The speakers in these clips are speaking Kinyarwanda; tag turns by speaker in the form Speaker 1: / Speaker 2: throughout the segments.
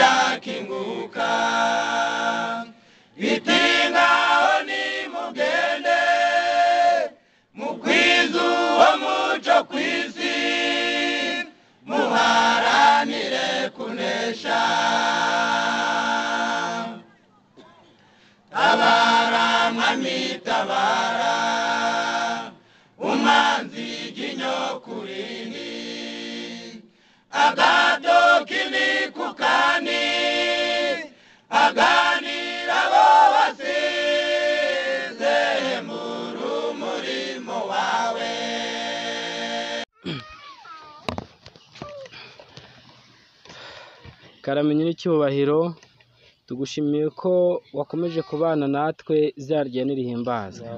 Speaker 1: irakinguka iti ngaho nimugende mukwize uwo muco ku isi muharanire kunesha. Tabara mwami tabara umwanzi ginyokurini agatoki ni kukani aganira bo basize murumurimo wawe.
Speaker 2: Karamenye n'icyubahiro, tugushimiye ko wakomeje kubana natwe izina nirihimbazwe.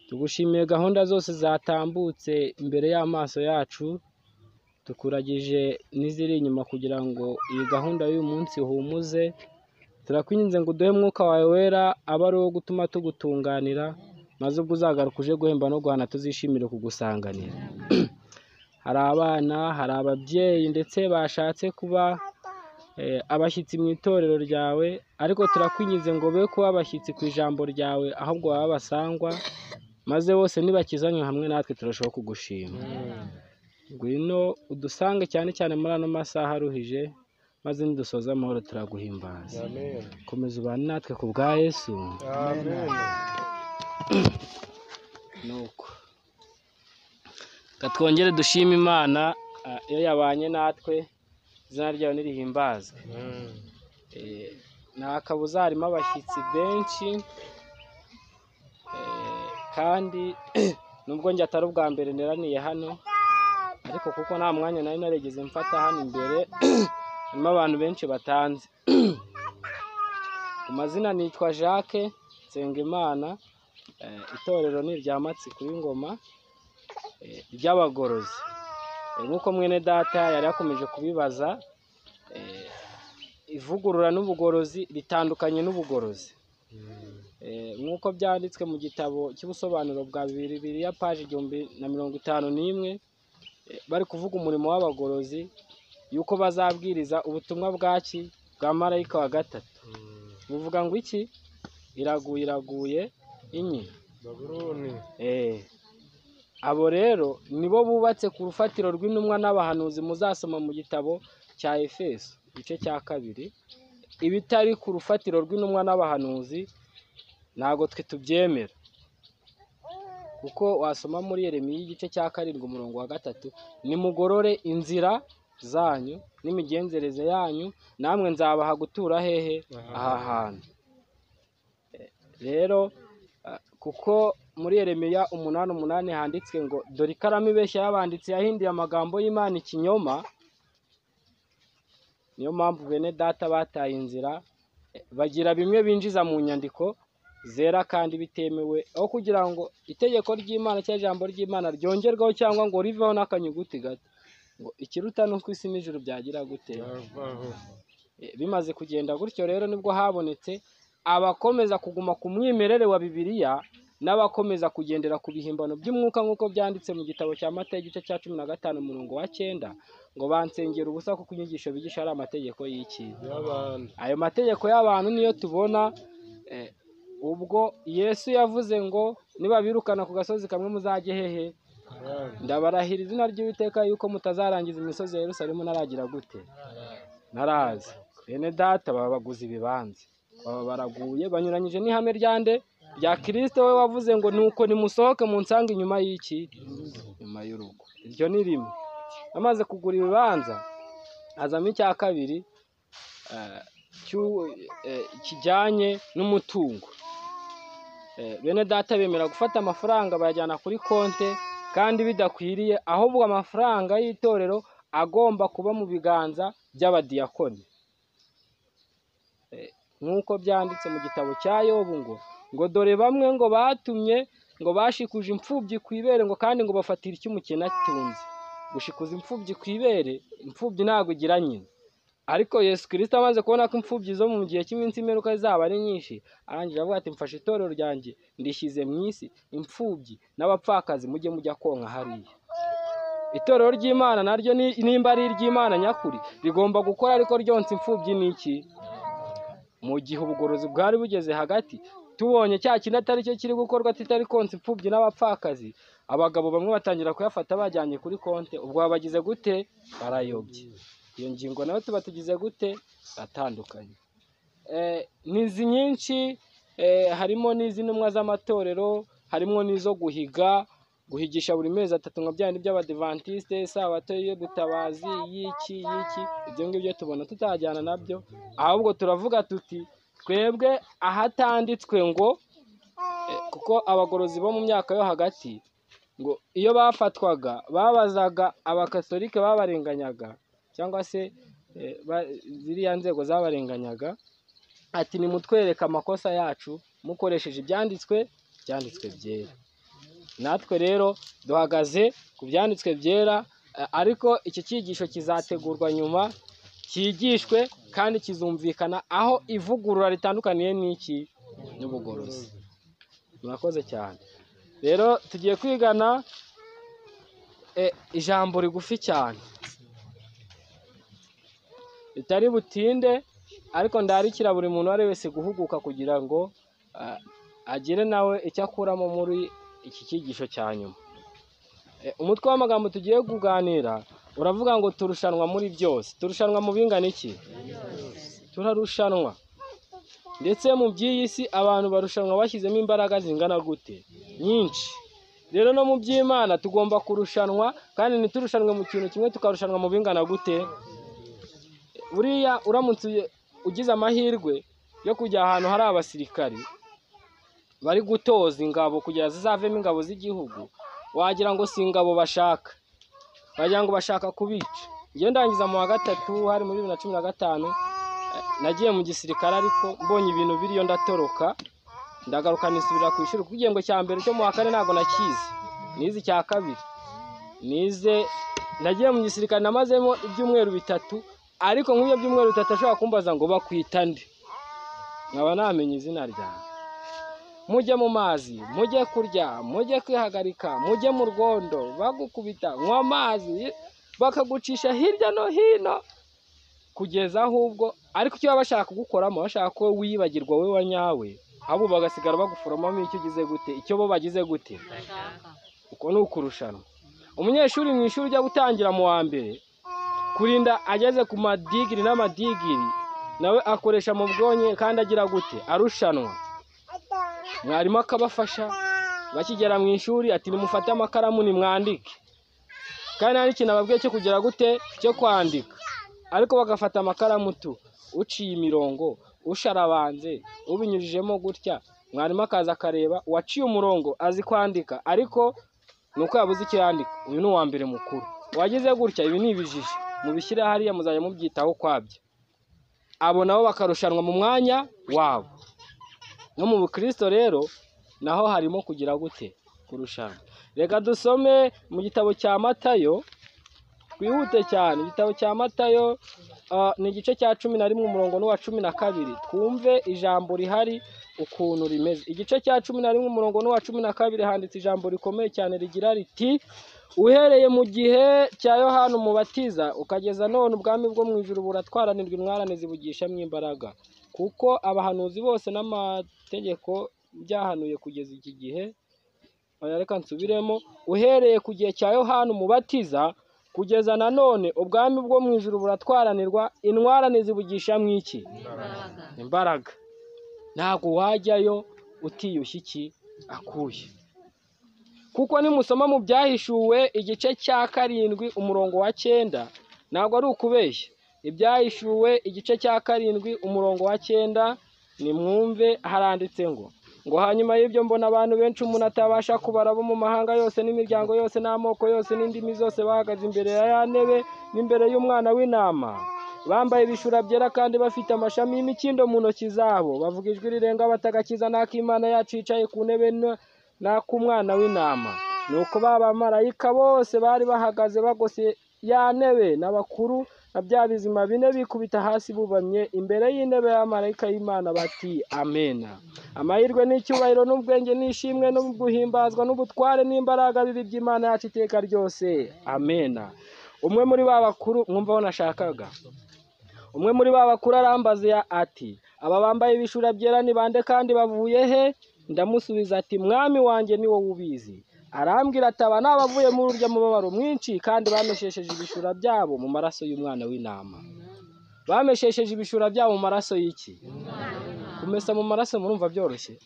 Speaker 2: Tugushimiye gahunda zose zatambutse imbere y'amaso yacu, tukuragije n'iziri inyuma kugira ngo iyi gahunda y'uyu munsi ihumuze. Turakwinginze ngo uduhe mwuka wawe wera abe ari uwo gutuma tugutunganira, maze ubwo uzagaruka uje guhemba no guhana tuzishimire kugusanganira. Hari abana, hari ababyeyi ndetse bashatse kuba abashyitsi mu itorero ryawe, ariko turakwinginze ngo be kuba abashyitsi ku ijambo ryawe, ahubwo baba basangwa, maze bose nibakizanywe hamwe natwe turushaho kugushima. Ngwino udusange cyane cyane muri ano masaha aruhije, maze nidusoza amahoro turaguhimbaza. Komeza ubane natwe ku bwa Yesu.
Speaker 3: Amen.
Speaker 2: Nuko twongere dushime Imana iyo yabanye natwe, izina ryayo nirihimbazwe. Nta kabuza harimo abashyitsi benshi, kandi nubwo njye atari ubwa mbere neraniye hano, ariko kuko nta mwanya nari narigeze mfata hano imbere, harimo abantu benshi batanze. Ku mazina nitwa Jacques Nsengimana, itorero ni irya Matsiko y'Ingoma ry'Abagorozi. Nk'uko mwene data yari yakomeje kubibaza, ivugurura n'ubugorozi ritandukanye n'ubugorozi. Nk'uko byanditswe mu gitabo cy'ubusobanuro bwa Bibiliya paji 1051, bari kuvuga umurimo w'abagorozi yuko bazabwiriza ubutumwa bwaki bwa marayika wa gatatu. Buvuga ngo iki? Iraguye iraguye inyi
Speaker 3: Babuloni.
Speaker 2: Abo rero nibo bubatse ku rufatiro rw'intumwa n'abahanuzi muzasoma mu gitabo cya Efeso igice cya 2. Ibitari ku rufatiro rw'intumwa n'abahanuzi ntago twe tubyemera, kuko wasoma muri Yeremiya igice cya 7 umurongo wa 3, nimugorore inzira zanyu n'imigenzereze yanyu, namwe nzabaha gutura hehe? Aha hantu. Rero kuko muri Yeremiya 8:8 handitswe ngo dore ikaramu ibeshya y'abanditsi yahinduye amagambo y'Imana ikinyoma. Niyo mpamvu bene data bataye inzira, bagira bimwe binjiza mu nyandiko zera kandi bitemewe, aho kugira ngo itegeko ry'Imana cyangwa ijambo ry'Imana ryongerweho cyangwa ngo riveho n'akanyuguti gato, ngo ikiruta nuko isi n'ijuru byagira gute. Bimaze kugenda gutyo rero nibwo habonetse abakomeza kuguma ku mwimerere wa Bibiliya n'abakomeza kugendera ku bihimbano by'umwuka, nk'uko byanditse mu gitabo cya Matayo igice cya 15 umurongo wa 9, ngo bansengera ubusa kuko inyigisho bigisha ari amategeko y'iki? Ayo mategeko y'abantu niyo tubona ubwo Yesu yavuze ngo nibabirukana ku gasozi kamwe muzajye hehe? Ndabarahira izina ry'Uwiteka yuko mutazarangiza imisozi ya Yerusalemu naragira gute? Naraza. Bene data baba baguze ibibanza, baba baraguye, banyuranyije n'ihame ryande rya Kristo we wavuze ngo nuko nimusohoke munsange inyuma y'iki? Nyuma y'urugo. Iryo ni rimwe. Amaze kugura ibibanza azamo icya kabiri kijyanye n'umutungo. Bene data bemera gufata amafaranga bayajyana kuri konte kandi bidakwiriye, ahubwo amafaranga y'itorero agomba kuba mu biganza by'abadiyakoni. Nk'uko byanditse mu gitabo cya Yobu ngo dore bamwe ngo batumye ngo bashikuje imfubyi ku ibere, ngo kandi ngo bafatira icyo umukene atunze. Gushikuza imfubyi ku ibere, imfubyi ntabwo igira nyina. Ariko Yesu Kristo amaze kubona ko imfubyi zo mu gihe cy'iminsi imperuka zaba ari nyinshi, arangije avuga ati mfashe itorero ryanjye ndishyize mu isi, imfubyi n'abapfakazi mujye mujya konka hariya. Itorero ry'Imana naryo nimba ari iry'Imana nyakuri rigomba gukora ariko ryonsa imfubyi n'iki. Mu gihe ubugorozi bwari bugeze hagati, tubonye cya kintu atari cyo kiri gukorwa, tutari konsa imfubyi n'abapfakazi, abagabo bamwe batangira kuyafata bajyanye kuri konte, ubwo babagize gute? Barayobye. Iyo ngingo nayo tuba tugize gute? Batandukanye. Nizi nyinshi, harimo n'iz'intumwa z'amatorero, harimo n'izo guhiga, guhigisha buri mezi 3 nka bya bindi by'Abadivantiste, isabato y'ubutabazi, y'iki y'iki, ibyo ngibyo tubona tutajyana nabyo, ahubwo turavuga tuti twebwe ahatanditswe ngo, kuko abagorozi bo mu myaka yo hagati ngo iyo bafatwaga babazaga abakatolike babarenganyaga, cyangwa se ziriya nzego zabarenganyaga, ati nimutwereke amakosa yacu mukoresheje ibyanditswe byera. Natwe rero duhagaze ku byanditswe byera, ariko iki cyigisho kizategurwa nyuma, cyigishwe kandi kizumvikana aho ivugurura ritandukaniye n'iki n'ubugorozi. Murakoze cyane. Rero tugiye kwigana ijambo rigufi cyane ritari butinde, ariko ndarikira buri muntu ari wese guhuguka kugira ngo agire nawe icyo akuramo muri iki cyigisho cya nyuma. Umutwe w'amagambo tugiye kuganira uravuga ngo turushanwa muri byose. Turushanwa mu bingana iki? Turarushanwa. Ndetse mu by'iyi si abantu barushanwa bashyizemo imbaraga zingana gute? Nyinshi. Rero no mu by'Imana tugomba kurushanwa, kandi ntiturushanwe mu kintu kimwe, tukarushanwa mu bingana gute? Buriya uramutse ugize amahirwe yo kujya ahantu hari abasirikari bari gutoza ingabo kugira zizavemo ingabo z'igihugu, wagira ngo si ingabo bashaka, wagira ngo bashaka kubica. Ngiye ndangiza mu wa 3 hari muri 2015, nagiye mu gisirikare, ariko mbonye ibintu biriyo ndatoroka, ndagaruka nisubira ku ishuri. Kuko igihembwe cya mbere cyo mu wa 4 ntago nakize, nize icya 2. Nize nagiye mu gisirikare namazemo ibyumweru 3, ariko nk'ibyo byumweru 3 ashobora kumbaza ngo bakwita nde, nkaba namenye izina ryanjye. Mujye mu mazi, mujye kurya, mujye kwihagarika, mujye mu rwondo, bagukubita, nywa amazi, bakagucisha hirya no hino kugeza ahubwo. Ariko icyo baba bashaka kugukoramo, bashaka ko wibagirwa wowe wa nyawe, ahubwo bagasigara baguforomamo icyo ugize gute, icyo bo bagize gute. Uko ni ukurushanwa. Umunyeshuri mu ishuri ujya gutangira mu wa mbere, kurinda ageze ku madigiri n'amadigiri, nawe akoresha mu bwonye kandi agira gute? Arushanwa. Mwarimu akabafasha, bakigera mu ishuri ati nimufate amakaramu nimwandike, kandi nta n'ikintu ababwiye cyo kugira gute, cyo kwandika, ariko bagafata amakaramu tu, uciye imirongo, usharabanze, ubinyujijemo gutya. Mwarimu akaza akareba uwaciye umurongo azi kwandika, ariko nuko yabuze icyo yandika, uyu ni uwa mbere mukuru, wagize gutya, ibi ni ibijiji, mubishyire hariya muzajya mubyitaho kwabyo. Abo nabo bakarushanwa mu mwanya wabo. No mu bukristo rero naho harimo kugira gute? Kurushanwa. Reka dusome mu gitabo cya Matayo, twihute cyane. Igitabo cya Matayo ni igice cya 11 umurongo n'uwa 12, twumve ijambo rihari ukuntu rimeze. Igice cya 11 umurongo n'uwa 12 handitse ijambo rikomeye cyane rigira riti: uhereye mu gihe cya Yohana Umubatiza ukageza none, ubwami bwo mu ijuru buratwaranirwa intwarane zibugishamo imbaraga, kuko abahanuzi bose n'amategeko byahanuye kugeza iki gihe. Reka nsubiremo: uhereye ku gihe cya Yohana Umubatiza kugeza na none, ubwami bwo mu ijuru buratwaranirwa intwarane zibugishamo iki? Imbaraga. Ntabwo wajyayo utiyushye iki akuye. Kuko nimusoma mu byahishuwe igice cya 7 umurongo wa 9, ntabwo ari ukubeshya. Ibyahishuwe igice cya 7 umurongo wa 9, nimwumve haranditse ngo hanyuma y'ibyo mbona abantu benshi umuntu atabasha kubara bo mu mahanga yose n'imiryango yose n'amoko yose n'indimi zose, bahagaze imbere ya ntebe n'imbere y'umwana w'intama, bambaye ibishura byera kandi bafite amashami y'imikindo mu ntoki zabo, bavuga ijwi rirenga batagakiza n'ak'Imana yacu yicaye ku ntebe n'ak'umwana w'intama. Nuko ba bamarayika bose bari bahagaze bagose ya ntebe n'abakuru na bya bizima bine bikubita hasi bubamye imbere y'intebe y'amarayika y'Imana bati amena. Amahirwe n'icyubahiro n'ubwenge n'ishimwe no guhimbazwa n'ubutware n'imbaraga bibi by'Imana yacu iteka ryose, amena. Umwe muri ba bakuru, mwumva aho nashakaga, umwe muri ba bakuru arambaza ati aba bambaye ibishura byera ni bande kandi bavuye he? Ndamusubiza ati mwami wanjye ni wowe ubizi. Arambwira ati aba ni abavuye muri urya mubabaro mwinshi kandi bameshesheje ibishura byabo mu maraso y'umwana w'intama. Bameshesheje ibishura byabo mu maraso y'iki? Kumesa mu maraso murumva byoroshye?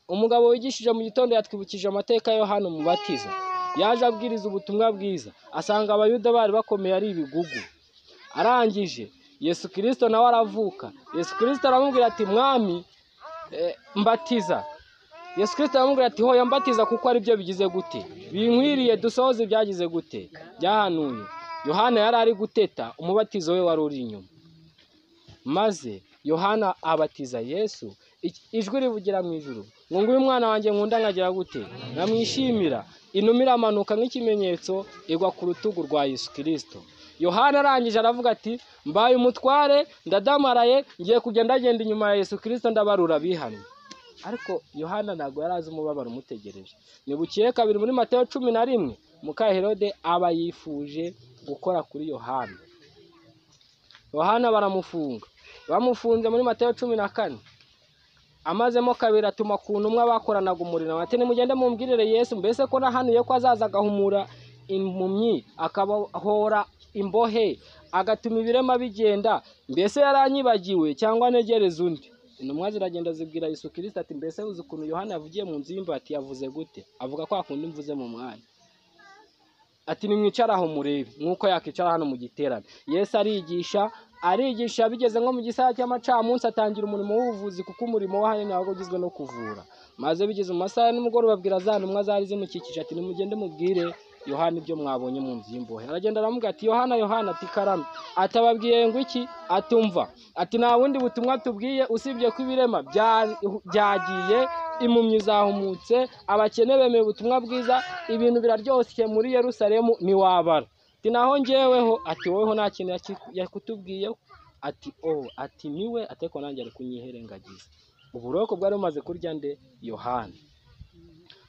Speaker 2: Umugabo wigishije mu gitondo yatwibukije amateka ya Yohana Umubatiza. Yaje abwiriza ubutumwa bwiza, asanga abayuda bari bakomeye ari ibigugu. Arangije Yesu Kristo nawe aravuka. Yesu Kristo aramubwira ati mwami mbatiza. Yesu Kristo aramubwira ati hoya mbatiza kuko ari byo bigize gute, binkwiriye dusohoze ibyagize gute, byahanuye. Yohana yari ari guteta, umubatizo we wari uri inyuma. Maze Yohana abatiza Yesu, ijwi rivugira mu ijuru ngo nguyu mwana wanjye nkunda nkagira gute, nkamwishimira. Inuma iramanuka nk'ikimenyetso igwa ku rutugu rwa Yesu Kristo. Yohana arangije aravuga ati mbaye umutware, ndadamaraye, ngiye kugenda agenda inyuma ya Yesu Kristo ndabarura bihannye. Ariko Yohana ntabwo yari azi umubabaro umutegereje. Nibukiye kabiri muri Mateyo 11, muka Herode aba yifuje gukora kuri Yohana. Yohana baramufunga. Bamufunze muri Mateyo 14. Amazemo kabiri atuma ku ntumwa bakoranaga umurimo ati nimugende mumbwirire Yesu, mbese ko nahanuye ko azaza agahumura impumyi, akabahora imbohe, agatuma ibirema bigenda, mbese yaranyibagiwe cyangwa ntegereze undi? Intumwa ziragenda zibwira Yesu Kristo ati mbese uzi ukuntu Yohana yavugiye mu nzu y'imbohe? Ati yavuze gute? Avuga ko akunda imvuze mu mwanya. Ati nimwicara aho murebe nk'uko yakicara hano mu giterane. Yesu arigisha, arigisha bigeze nko mu gisaha cy'amacamunsi atangira umurimo w'ubuvuzi, kuko umurimo we ahanini wabaga ugizwe no kuvura. Maze bigeze mu masaha ya nimugoroba abwira za ntumwa zari zimukikije ati nimugende mubwire Yohana ibyo mwabonye mu nzu y'imbohe. Aragenda aramubwira ati Yohana, Yohana, ati karame. Atababwiye ngo iki? Atumva. Ati nta bundi butumwa tubwiye usibye ko ibirema byagiye, impumyi zahumutse, abakene bemeye ubutumwa bwiza, ibintu biraryoshye muri Yerusalemu ntiwabara. Ati naho njyeweho, ati woweho nta kintu yakutubwiye. Ati oh, ati niwe, ateko nanjye ari kunyiherengagiza. Uburoko bwari bumaze kurya nde? Yohana.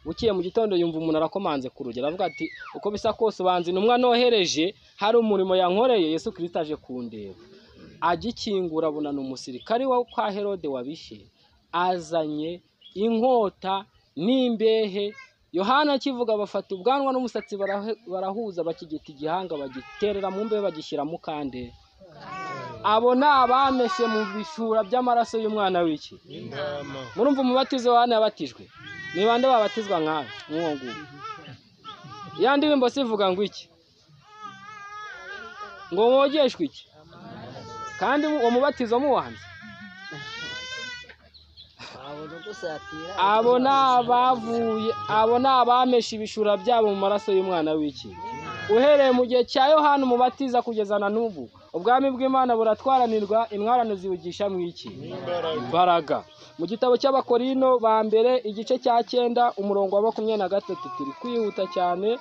Speaker 2: Bukiye mu gitondo yumva umuntu arakomanze ku rugi, aravuga ati uko bisa kose ubanza intumwa nohereje hari umurimo yankoreye, Yesu Kristo aje kundeba. Agikingura abona ni umusirikari wa kwa Herode wabishe, azanye inkota n'imbehe. Yohana akivuga bafata ubwanwa n'umusatsi barahuza, bakigita igihanga, bagiterera mu mbehe, bagishyira mu kande. Abo ni abameshe mu bishura by'amaraso y'umwana w'iki. Murumva umubatizo Yohana yabatijwe? Ni bande babatizwa nkawe nk'uwo nguwo? Ya ndirimbo sivuga ngo iki? Ngo mwogeshwe iki? Kandi uwo mubatizo muwanze. Abo ni abavuye, abo ni abameshe ibishura byabo mu maraso y'umwana w'iki. Uhereye mu gihe cya Yohana umubatiza kugeza na n'ubu, ubwami bw'Imana buratwaranirwa, intwarane zibugisha mu iki? Imbaraga. Mu gitabo cy'Abakorino ba mbere igice cya 9 umurongo wa 23, turi kwihuta cyane,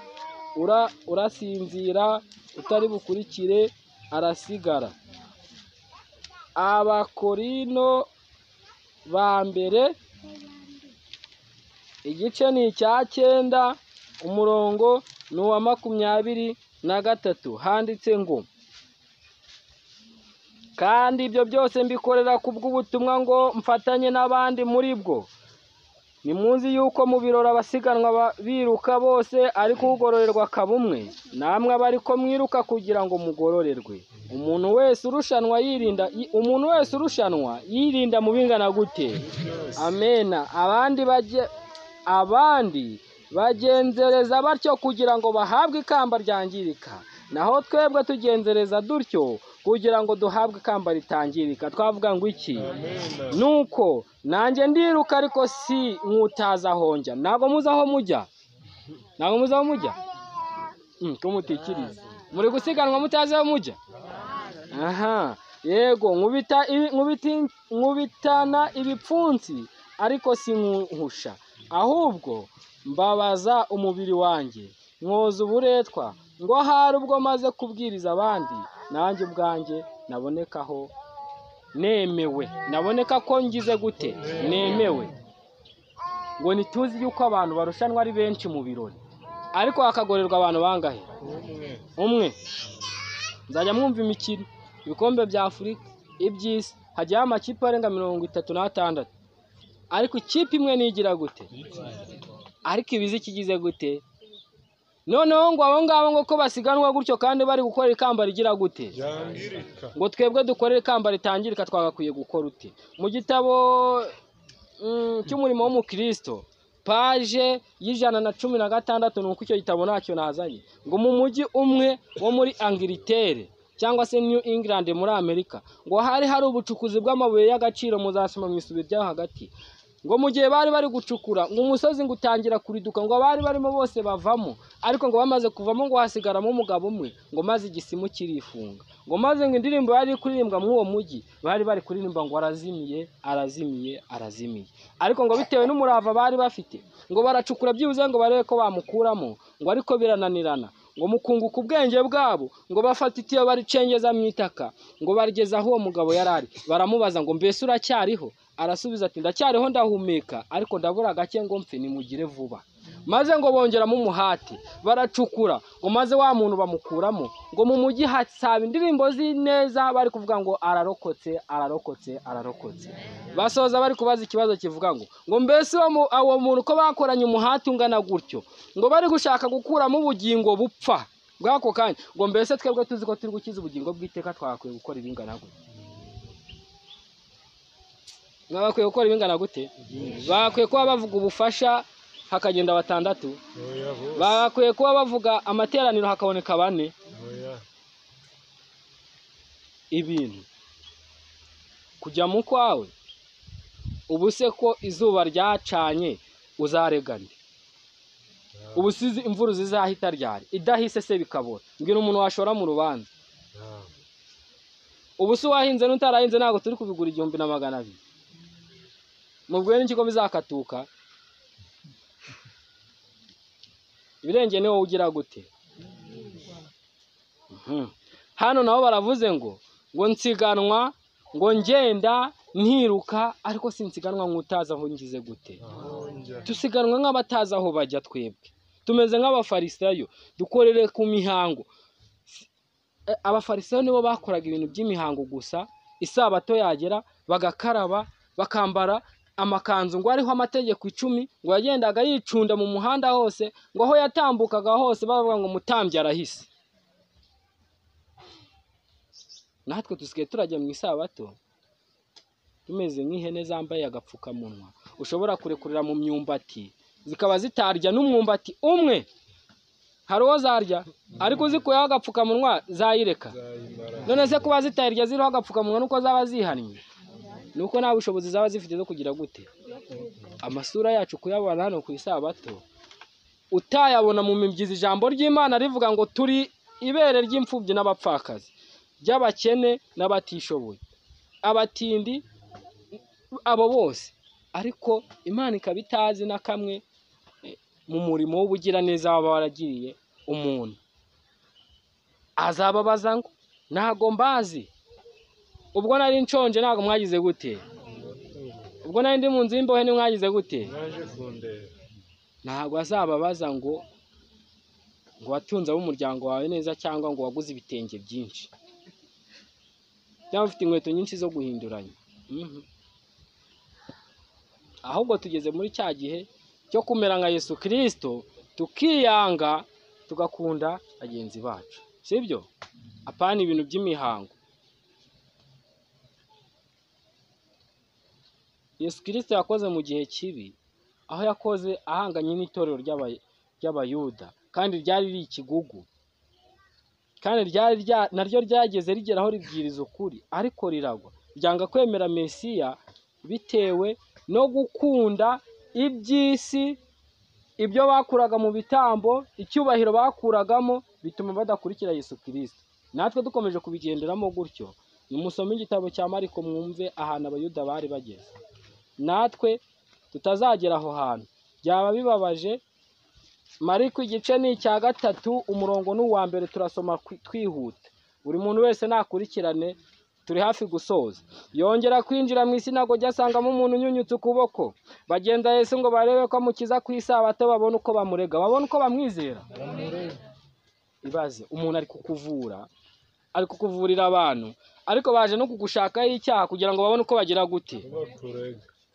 Speaker 2: urasinzira utari bukurikire arasigara. Abakorino ba mbere igice ni icya 9 umurongo ni uwa 23, handitse ngo kandi ibyo byose mbikorera kubw'ubutumwa ngo mfatanye n'abandi muri bwo. Nimuzi yuko mu birori abasiganwa biruka bose, ariko ugororerwa akaba umwe. Namwe aba ariko mwiruka kugira ngo mugororerwe. Umuntu wese urushanwa yirinda, umuntu wese urushanwa yirinda mu bingana gute? Amena. Abandi bagenzereza batyo kugira ngo bahabwe ikamba ryangirika, naho twebwe tugenzereza dutyo kugira ngo duhabwe ikamba ritangirika. Twavuga ngo iki? Nuko nanjye ndiruka ariko si nkutaza aho njya. Ntabwo muzi aho mujya, ntabwo muzi aho mujya, ko mutikiriza muri gusiganwa mutazi aho mujya. Aha, yego, nkubitana ibipfunsi ariko si nkuhusha, ahubwo mbabaza umubiri wanjye, mwoza uburetwa, Ngo ahari ubwo maze kubwiriza abandi, nanjye ubwanjye nabonekaho nemewe, naboneka ko ngize gute, nemewe. Ngo ntituzi yuko abantu barushanwa ari benshi mu birori, ariko hakagorerwa abantu bangahe? Umwe. Nzajya mwumva imikino, ibikombe bya Afurika, iby'isi, hajyaho amakipe arenga 36, ariko ikipe imwe nigira gute? Ariko ibizi ikigize gute? Noneho ngo abo ngabo ngo ko basiganwa gutyo kandi bari gukora ikamba rigira gute? Ngo twebwe dukorere ikamba ritangirika, twagakwiye gukora ute? Mu gitabo cy'umurimo w'umukristo paje y'116, nuko icyo gitabo ntacyo nazanye, ngo mu mujyi umwe wo muri Angleterre cyangwa se New England muri Amerika, ngo hari hari ubucukuzi bw'amabuye y'agaciro, muzasoma mu isubi ryaho hagati. Ngo mu gihe bari bari gucukura, ngo umusozi ngo utangira kuriduka, ngo abari barimo bose bavamo, ariko ngo bamaze kuvamo ngo hasigaramo umugabo umwe, ngo maze igisimu kirifunga, ngo maze ngo indirimbo yari kuririmbwa muri uwo mujyi, bari bari kuririmba ngo arazimiye, arazimiye, arazimiye. Ariko ngo bitewe n'umurava bari bafite, ngo baracukura byibuze ngo barebe ko bamukuramo, ngo ariko birananirana. Ngo mukunguka ubwenge bwabo, ngo bafata itiyo baricengeza mu itaka, ngo barigeza aho uwo mugabo yarari, baramubaza ngo mbese uracyariho? Arasubiza ati ndacyariho, ndahumeka, ariko ndabura gake ngo mpfe, nimugire vuba. Maze ngo bongeramo umuhati, baracukura, ngo maze wa muntu bamukuramo. Ngo mu mujyi hasaba indirimbo z'ineza, bari kuvuga ngo ararokotse, ararokotse, ararokotse. Basoza bari kubaza ikibazo kivuga ngo ngo mbese uwo muntu ko bakoranye umuhati ungana gutyo, ngo bari gushaka gukuramo ubugingo bupfa bw'ako kanya, ngo mbese twebwe tuzi ko turi gukiza ubugingo bw'iteka, twakwiye gukora ibingana gute? Bakwiye gukora ibingana gute? Bakwiye kuba bavuga ubufasha hakagenda 6, bakwiye kuba bavuga amateraniro hakaboneka 4. Ibintu kujya mu kwawe, ubu se ko izuba ryacanye uzaregane, ubu sizi imvura zizahita ryari, idahise se bikabora, mbwira umuntu washora mu rubanza. Ubu se wahinze n'utarahinze ntabwo turi kubigura 1200, mubwiye n'iki ko bizakatuka? Ibirenge ni wowe ugira gute? Hano nabo baravuze ngo ngo nsiganwa, ngo ngenda ntiruka, ariko sinsiganwa nk'utazi aho ngize gute. Tusiganwa nk'abatazi aho bajya. Twebwe tumeze nk'abafarisayo, dukorere ku mihango. Abafarisayo nibo bakoraga ibintu by'imihango gusa, isabato yagera bagakaraba, bakambara amakanzu ngo ariho amategeko 10, ngo yagendaga yicunda mu muhanda hose, ngo aho yatambukaga hose bavuga ngo mutambyi arahise. Natwe dusigaye turajya mu isabato tumeze nk'ihene zambaye agapfukamunwa, ushobora kurekurira mu myumbati zikaba zitarya n'umwumbati umwe, hari uwo zarya ariko uzikuyeho agapfukamunwa zayireka. None se kuba zitarya ziriho agapfukamunwa nuko zaba zihannye? Nuko nta bushobozi zaba zifite zo kugira gute? Amasura yacu kuyabona hano ku isabato utayabona mu mibyizi. Ijambo ry'Imana rivuga ngo turi ibere ry'imfubyi n'abapfakazi, ry'abakene n'abatishoboye, abatindi, abo bose. Ariko Imana ikaba itazi na kamwe mu murimo w'ubugiraneza waba waragiriye umuntu. Azababaza ngo ntago mbazi, ubwo nari nshonje ntago mwagize gute? Ubwo nari ndi mu nzu y'imbohe ntimwagize gute? Ntago azababaza ngo ngo watunze ab'umuryango wawe neza, cyangwa ngo waguze ibitenge byinshi, cyangwa ufite inkweto nyinshi zo guhinduranya. Ahubwo tugeze muri cya gihe cyo kumera nka Yesu Kristo, tukiyanga tugakunda bagenzi bacu, sibyo? Apana ibintu by'imihango. Yesu Kristo yakoze mu gihe kibi, aho yakoze ahanganye n'itorero ry'Abayuda, kandi ryari riri ikigugu, kandi ryari naryo ryageze rigeraho ribwiriza ukuri, ariko riragwa, ryanga kwemera Mesiya bitewe no gukunda iby'isi, ibyo bakuraga mu bitambo, icyubahiro bakuragamo, bituma badakurikira Yesu Kristo. Natwe dukomeje kubigenderamo gutyo. Nimusome igitabo cya Mariko mwumve ahantu Abayuda bari bageze. Natwe tutazagera aho hantu byaba bibabaje. Mariko igice ni icya 3, umurongo ni uwa mbere, turasoma twihuta. Buri muntu wese nakurikirane, turi hafi gusoza. Yongera kwinjira mu isinagogi asangamo umuntu unyunyutse ukuboko. Bagenda Yesu ngo barebe ko amukiza ku isabato, babone uko bamurega, babone uko bamwizera. Ibaze, umuntu ari kukuvura, ari kukuvurira abantu, ariko baje no kugushakaho icyaha kugira ngo babone uko bagira gute.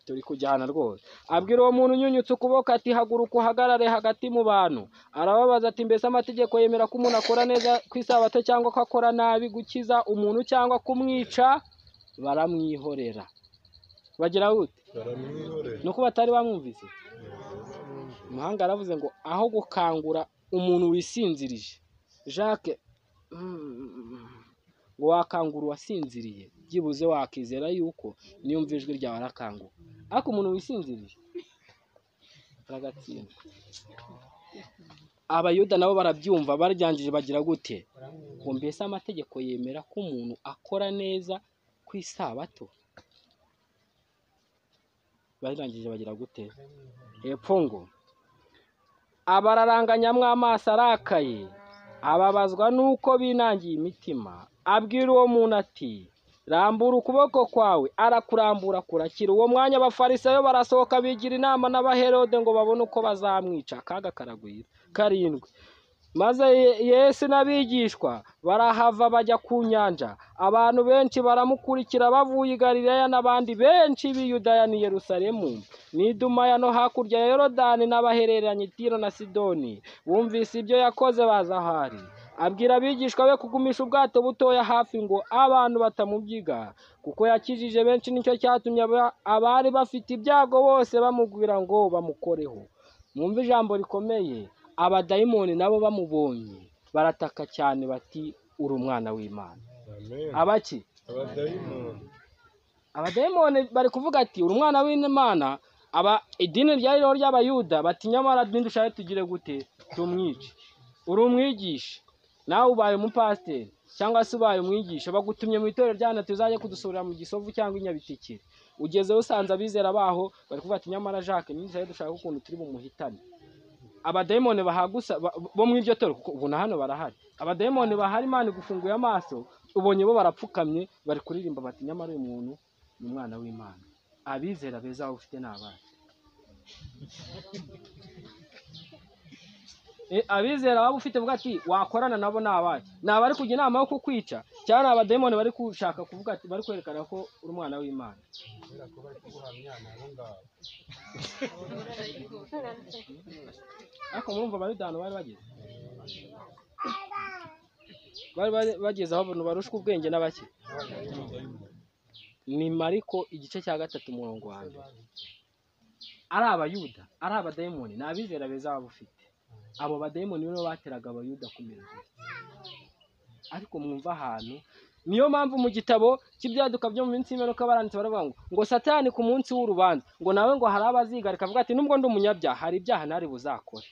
Speaker 2: Turi kujyana rwose. Abwira uwo muntu unyunyutse ukuboko ati haguruka uhagarare hagati mu bantu. Arababaza ati mbese amategeko yemera ko umuntu akora neza ku isabato cyangwa ko akora nabi, gukiza umuntu cyangwa kumwica? Baramwihorera. Bagira gute?
Speaker 3: Baramwihorera.
Speaker 2: Nuko batari bamwumvise. Umuhanga aravuze ngo aho gukangura umuntu wisinzirije, Jacques, ngo wakangura uwasinziriye, byibuze wakizera yuko niyumva ijwi ryawe arakanguka. Ariko umuntu wisinzirije aragatsinda. Abayuda nabo barabyumva, baryangije bagira gute? Ngo mbese amategeko yemera ko umuntu akora neza ku isabato? Barangije bagira gute? Hepfo ngo abararanganyamwo amaso arakaye, ababazwa nuko binangiye imitima. Abwira uwo muntu ati rambura ukuboko kwawe. Arakurambura kurakira. Uwo mwanya abafarisayo barasohoka bigira inama n'abaherode ngo babone uko bazamwica. Akaga karagwira. 7. Maze Yesu n'abigishwa barahava bajya ku nyanja. Abantu benshi baramukurikira bavuye i Galilaya n'abandi benshi b'i Yudaya n'i Yerusalemu n'Idumaya no hakurya ya Yorodani n'abahereranye Tiro na Sidoni. Bumvise ibyo yakoze baza aho ari. Abwira abigishwa be kugumisha ubwato butoya hafi ngo abantu batamubyiga, kuko yakijije benshi. Nicyo cyatumye abari bafite ibyago bose bamubwira ngo bamukoreho. Mwumve ijambo rikomeye. Abadayimoni nabo bamubonye barataka cyane bati uri umwana w'Imana. Abaki? Abadayimoni bari kuvuga ati uri umwana w'Imana. Aba idini ryari ryo ry'Abayuda bati nyamara ntidushake tugire gute, tumwice. Uri umwigisha, nawe ubaye umupasiteri cyangwa se ubaye umwigisha, bagutumye mu itorero ryana tuzajye kudusurira mu Gisovu cyangwa i Nyabitikiri. Ugezeyo usanze abizera baho bari kuvuga ati nyamara Jacques ntidushake dushaka ukuntu turi bumuhitane. Abadayimoni bahagusa bo mu iryo torero, kuko ubona hano barahari. Abadayimoni bahari, Imana igufunguye amaso, ubonye bo barapfukamye bari kuririmba bati nyamara uyu muntu ni umwana w'Imana. Abizera beza aho ufite n'abana. Abizera waba ufite vuga ati wakorana nabo n'abaye. Ni abari kujya inama yo kukwica cyangwa ni abadayimoni bari kushaka kuvuga ati bari kwerekana ko uri umwana w'Imana. Ariko murumva abayuda ahantu bari bageze, bari bageze aho abantu barushwa ubwenge n'abake. Ni Mariko igice cya 3 umurongo wa 1. Ari abayuda, ari abadayimoni, ni abizera beza waba ufite. Abo badayimoni nibo bateraga abayuda kumera gutya. Ariko mwumva ahantu, niyo mpamvu mu gitabo cy'ibyaduka byo mu minsi y'imperuka baranditse baravuga ngo Satani ku munsi w'urubanza ngo nawe ngo hari abazigarika avuga ati nubwo ndi umunyabyaha hari ibyaha ntari buzakore.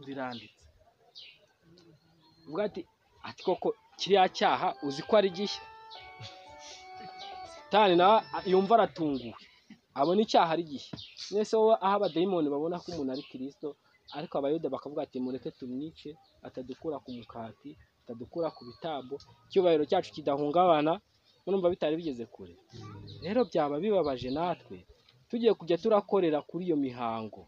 Speaker 2: Biranditse. Uvuga ati koko kiriya cyaha uzi ko ari gishya. Satani nawe yumva aratunguwe, abona icyaha ari gishya. Mwese wowe aho abadayimoni babona ko umuntu ari Kristo, ariko abayuda bakavuga ati mureke tumwice atadukura ku mukati, atadukura ku bitambo, icyubahiro cyacu kidahungabana. Murumva bitari bigeze kure. Rero byaba bibabaje natwe tugiye kujya turakorera kuri iyo mihango,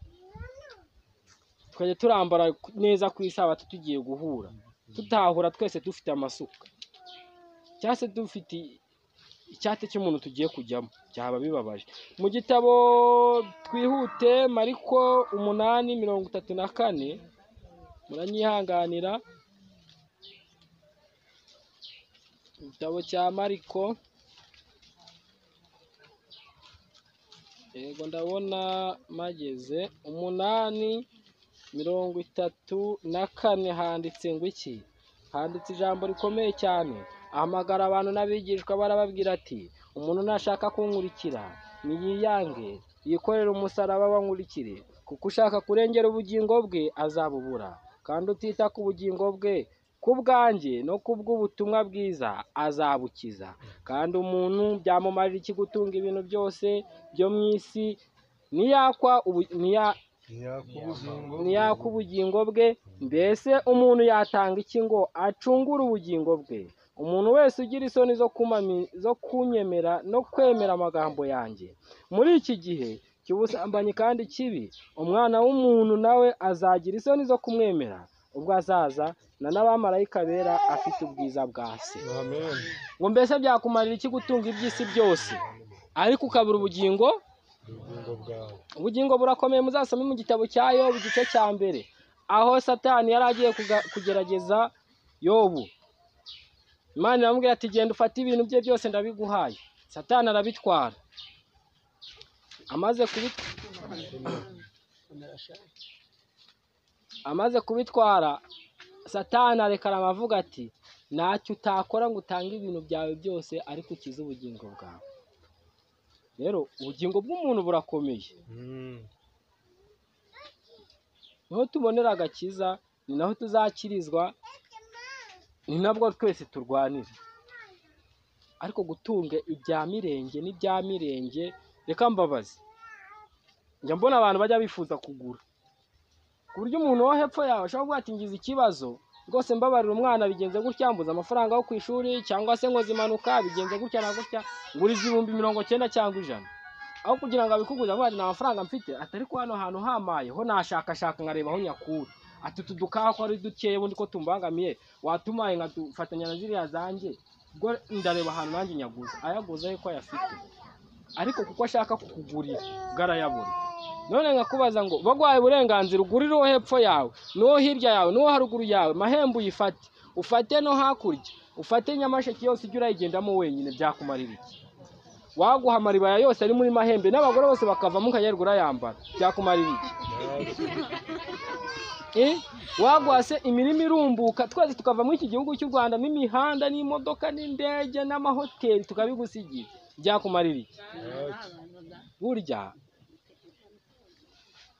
Speaker 2: tukajya turambara neza ku isabato tugiye guhura, tutahura twese dufite amasuka cyangwa se dufite icyate cy'umuntu tugiye kujyamo. Byaba bibabaje. Mu gitabo twihute Mariko 8:34, muranyihanganira. Igitabo cya Mariko, yego ndabona mageze 8:34, handitse ngo iki? Handitse ijambo rikomeye cyane. Ahamagara abantu n'abigishwa barababwira ati umuntu nashaka kunkurikira niyiyange, yikorere umusaraba wankurikire, kuko ushaka kurengera ubugingo bwe azabubura, kandi utita ku bugingo bwe ku bwanjye no ku bw'ubutumwa bwiza azabukiza. Kandi umuntu byamumarira iki gutunga ibintu byose byo mu isi Ntiyaka ubugingo bwe. Mbese umuntu yatanga iki ngo acungure ubugingo bwe? Umuntu wese ugira isoni zo kunyemera no kwemera amagambo yanjye muri iki gihe cy'ubusambanyi kandi kibi, umwana w'umuntu nawe azagira isoni zo kumwemera ubwo azaza na n'abamarayika bera afite ubwiza bwa se. Ngo mbese byakumarira iki gutunga iby'isi byose ariko ukabura ubugingo? Ubugingo burakomeye. Muzasome mu gitabo cya Yobu igice cya 1, aho Satani yari agiye kugerageza Yobu. Imana iramubwira ati genda ufate ibintu bye byose ndabiguhaye. Satani arabitwara. Amaze kubitwara, Satani arekara avuga ati ntacyo utakora ngo utange ibintu byawe byose ariko ukize ubugingo bwawe. Rero ubugingo bw'umuntu burakomeye. Niho tubonera agakiza, ni naho tuzakirizwa, ni nabwo twese turwanira. Ariko gutunga ibya mirenge n'ibya mirenge, reka mbabaze, njya mbona abantu bajya bifuza kugura ku buryo umuntu wo hepfo yawe ashobora kuvuga ati ngize ikibazo rwose mbabarira umwana bigenze gutya, mbuze amafaranga yo ku ishuri, cyangwa se nkoze impanuka bigenze gutya na gutya, nguriza 90,000 cyangwa 100, aho kugira ngo abikuguze avuga ati nta mafaranga mfite, atari ko hano hantu hamaye ho nashakashaka nkareba aho nyakura, ati utu dukaha ko ari dukeya ubundi ko tumbangamiye watumaye nkadufatanya na ziriya zanjye, ubwo ndareba ahantu nanjye nyaguza. Ayaguza ko ayafite, ariko kuko ashaka kukugurira bwarayabona. None nkakubaza ngo bagwaye uburenganzira ugurire uwo hepfo yawe n'uwo hirya yawe n'uwo haruguru yawe, Mahembe uyifate, ufate no hakurya, ufate Nyamasheke yose ujye urayigendamo wenyine, byakumarira iki? Waguha amaribaya yose ari muri Mahembe n'abagore bose bakavamo ukanyerwa urayambara, byakumarira iki? Waguha se imirima irumbuka twese tukava muri iki gihugu cy'u Rwanda n'imihanda n'imodoka n'indege n'amahoteli tukabigusigira, byakumarira iki? Burya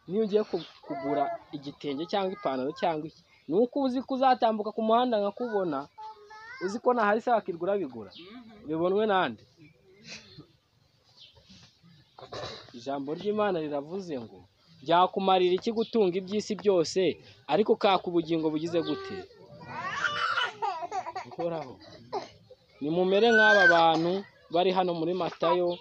Speaker 2: niyo ugiye kugura igitenge cyangwa ipantaro cyangwa iki, nuko uzi ko uzatambuka ku muhanda nkakubona, uzi ko nahari se wakirwa urabigura, bibonwe nande? Ijambo ry'Imana riravuze ngo byakumarira iki gutunga iby'isi byose ariko ukaka ubugingo bugize gute? Uhoraho, nimumere nk'aba bantu bari hano muri Matayo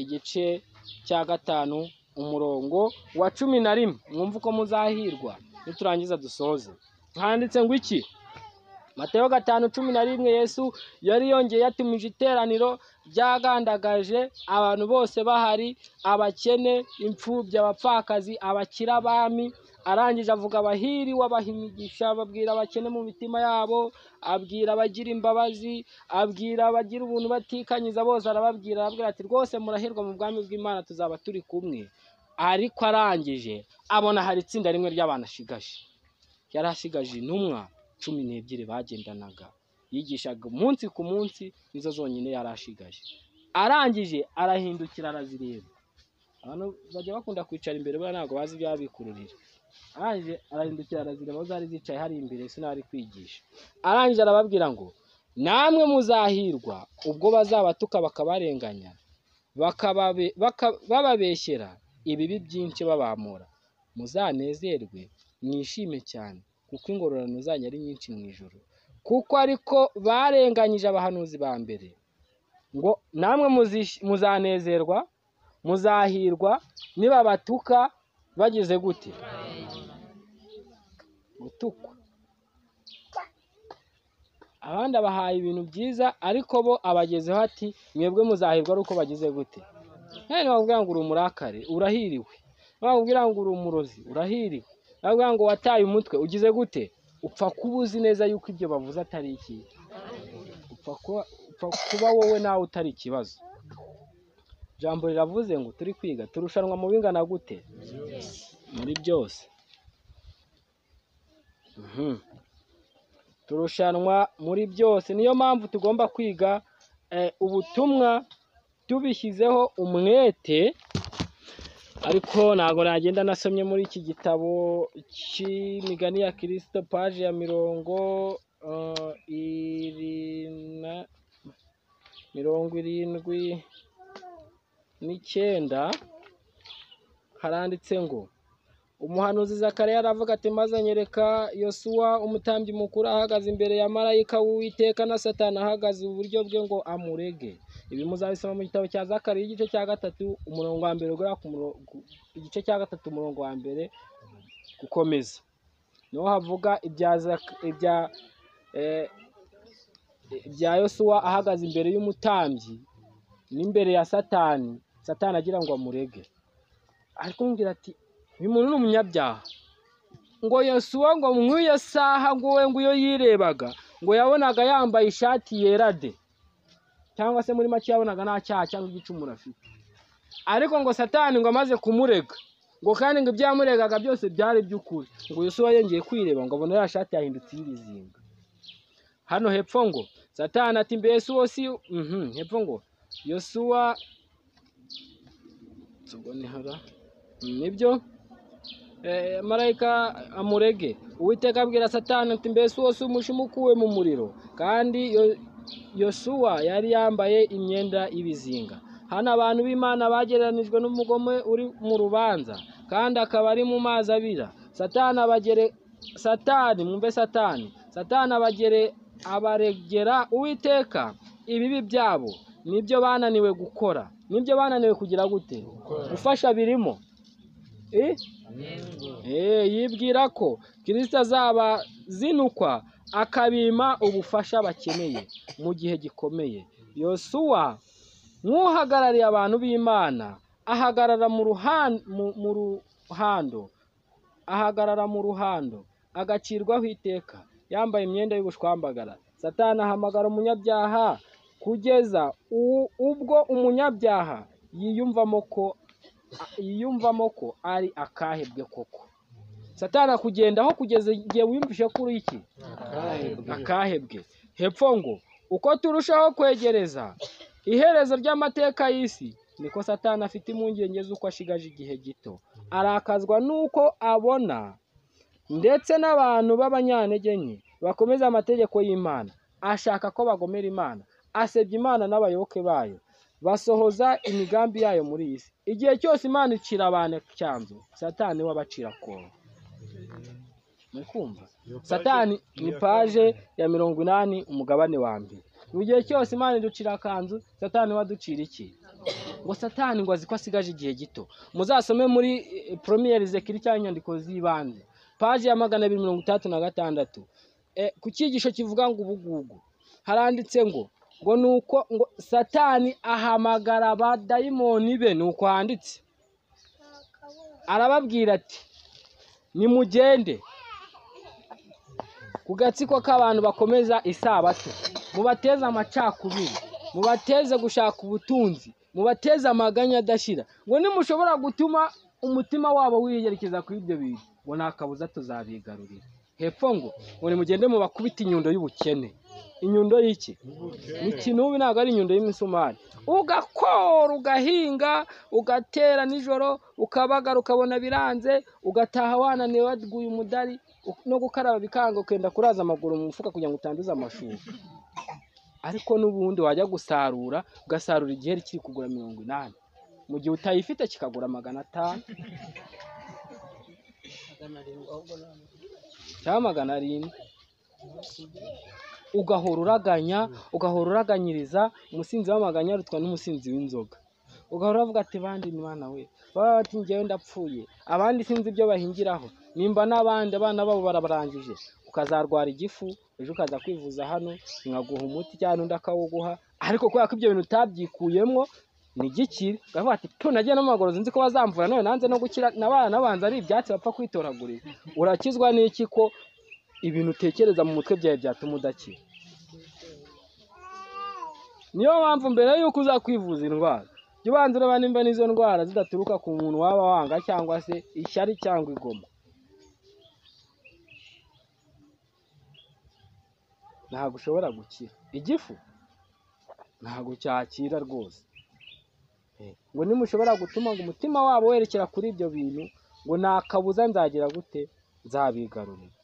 Speaker 2: igice cya 5 umurongo wa 11, mwumve uko muzahirwa niturangiza dusoze. Handitse ngo iki? Matayo 5:11, Yesu yari yongeye yatumije iteraniro ryagandagaje abantu bose bahari, abakene, imfubyi, abapfakazi, abakira, abami. Arangije avuga abahiriwe, abaha imigisha, ababwira abakene mu mitima yabo, abwira abagira imbabazi, abwira abagira ubuntu batikanyiza bose, arababwira, arababwira ati rwose murahirwa mu bwami bw'Imana, tuzaba turi kumwe. Ariko arangije abona hari itsinda rimwe ry'abantu ashigaje. Yari ashigaje intumwa 12 bagendanaga, yigishaga umunsi ku munsi, nizo zonyine yari ashigaje. Arangije arahindukira arazireba. Abantu bajya bakunda kwicara imbere buriya ntabwo bazi ibyo bikururira. Arangije arahindukira arazireba, aho zari zicaye hari imbere sinari kwigisha. Arangije arababwira ngo namwe muzahirwa ubwo bazabatuka bakabarenganya, bababeshyera ibibi byinshi babamura, muzanezerwe mwishime cyane, kuko ingororano zanyu ari nyinshi mu ijuru, kuko ariko barenganyije abahanuzi ba mbere. Ngo namwe muzanezerwa, muzahirwa nibabatuka bagize gute? Gutukwa. Abandi abahaye ibintu byiza, ariko bo abagezeho ati mwebwe muzahirwa ari uko bagize gute? Bakubwira ngo uri umurakare, urahiriwe. Bakubwira ngo uri umurozi, urahiriwe. Bakubwira ngo wataye umutwe, ugize gute? Upfa kuba uzi neza yuko ibyo bavuze atari iki. Upfa kuba wowe nawe utari ikibazo. Ijambo riravuze ngo turi kwiga turushanwa mu bingana gute? Muri byose. Turushanwa muri byose. Niyo mpamvu tugomba kwiga ubutumwa tubishyizeho umwete. Ariko ntabwo nagenda nasomye muri iki gitabo cy'imigani ya Kristo, paje ya 79, haranditse ngo Umuhanuzi Zakariya aravuga ati maze anyereka Yosuwa umutambyi mukuru ahagaze imbere ya marayika w'Uwiteka na Satani ahagaze iburyo bwe ngo amurege. Ibi muzabisoma mu gitabo cya Zakariya igice cya 3 umurongo wa mbere ugera ku igice cya 3 umurongo wa mbere gukomeza. Niho havuga ibya Yosuwa ahagaze imbere y'umutambyi n'imbere ya Satani, Satani agira ngo amurege. Ari kumubwira ati uyu muntu ni umunyabyaha. Ngo Yosuwa ngo mw'iyo saha ngo we ngo iyo yirebaga ngo yabonaga yambaye ishati yera de, cyangwa se muri make yabonaga nta cyaha cyangwa igicumuro afite. Ariko ngo Satani ngo amaze kumurega, ngo kandi ngo ibyo yamuregaga byose byari by'ukuri, ngo Yosuwa yongeye kwireba ngo abona ya shati yahindutse y'ibizinga. Hano hepfo ngo Satani ati mbese uwo si hepfo ngo Yosuwa ubwo ni hara nibyo marayika amurege. Uwiteka abwira Satani ati mbese uwo si umushumi ukuwe mu muriro? Kandi Yosuwa yari yambaye imyenda y'ibizinga. Hano abantu b'Imana bagereranijwe n'umugome uri mu rubanza kandi akaba ari mu mazi abira. Satani mwumve Satani abaregera Uwiteka ibibi byabo nibyo bananiwe gukora, nibyo bananiwe kugira gute gufasha birimo. Yibwira ko Kristo azaba zinukwa akabima ubufasha bakeneye mu gihe gikomeye. Yosuwa nk'uhagarariye abantu b'Imana ahagarara mu ruhando agacirwaho iteka yambaye imyenda y'ubushwambagara. Satani ahamagara umunyabyaha kugeza ubwo umunyabyaha yiyumvamo ko ari akahebwe koko. Satani akugendaho kugeza igihe wiyumvishe kuri iki akahebwe. Hepfo ngo uko turushaho kwegereza iherezo ry'amateka y'isi niko Satani afite impungenge z'uko ashigaje igihe gito. Arakazwa nuko abona ndetse n'abantu b'abanyantege nke bakomeza amategeko y'Imana. Ashaka ko bagomera Imana, asebya Imana n'abayoboke bayo, basohoza imigambi yayo muri iyi si. Igihe cyose Imana icira abantu cyanzu, Satani we abacira kobo. Mukumva Satani ni paje ya 80 umugabane wa mbere. Mu gihe cyose Imana iducira akanzu, Satani we aducira iki? Ngo Satani ngo azi ko asigaje igihe gito. Muzasome muri Premiere Zekiri cyangwa inyandiko z'ibanze, paje ya 236. Ku cyigisho kivuga ngo ubugugu haranditse ngo nuko ngo Satani ahamagara abadayimoni be, nuko handitse arababwira ati nimugende ku gatsiko k'abantu bakomeza isabato, mubateze amacakubiri, mubateze gushaka ubutunzi, mubateze amaganya adashira, ngo nimushobora gutuma umutima wabo wiyerekeza kuri ibyo bintu ngo nta kabuza tuzabigarurira. Hepfo ngo nimugende mubakubita inyundo y'ubukene. Inyundo y'iki? Ni kinubi, ntabwo ari inyundo y'imisumari. Ugakora, ugahinga, ugatera nijoro, ukabagara ukabona biranze, ugataha wananiwe waguye umudari, no gukaraba bikanga, ukenda kuraza amaguru mu mufuka kugira ngo utanduza amashuka. Ariko n'ubundi wajya gusarura, ugasarura igiheri kiri kugura 80, mu gihe utayifite kikagura 500 cyangwa 700. Ugahora uraganya, ugahora uraganyiriza. Umusinzi w'amaganya arutwa n'umusinzi w'inzoga. Ugahora uravuga ati bandi ni bana we, baba bati njyewe ndapfuye, abandi sinzi ibyo bahingiraho, nimba n'abandi abana babo barabarangije. Ukazarwara igifu, ejo ukaza kwivuza hano nkaguha umuti cyangwa undi akawuguha, ariko kubera ko ibyo bintu utabyikuyemo ni gikire. Ukavuga ati tu nagiye no mu magorozi nzi ko bazamvura none nanze no gukira, n'abana banza ari ibyatsi bapfa kwitoragurira. Urakizwa n'iki ko ibintu utekereza mu mutwe byawe byatuma udakira? Niyo mpamvu mbere yuko uzakwivuza indwara, jya ubanza ureba nimba n'izo ndwara zidaturuka ku muntu waba wanga cyangwa se ishyari cyangwa igoma. Ntabwo ushobora gukira igifu, ntabwo cyakira rwose. Ngo nimushobora gutuma ngo umutima wabo werekera kuri ibyo bintu, ngo nta kabuza nzagira gute, nzabigarurira.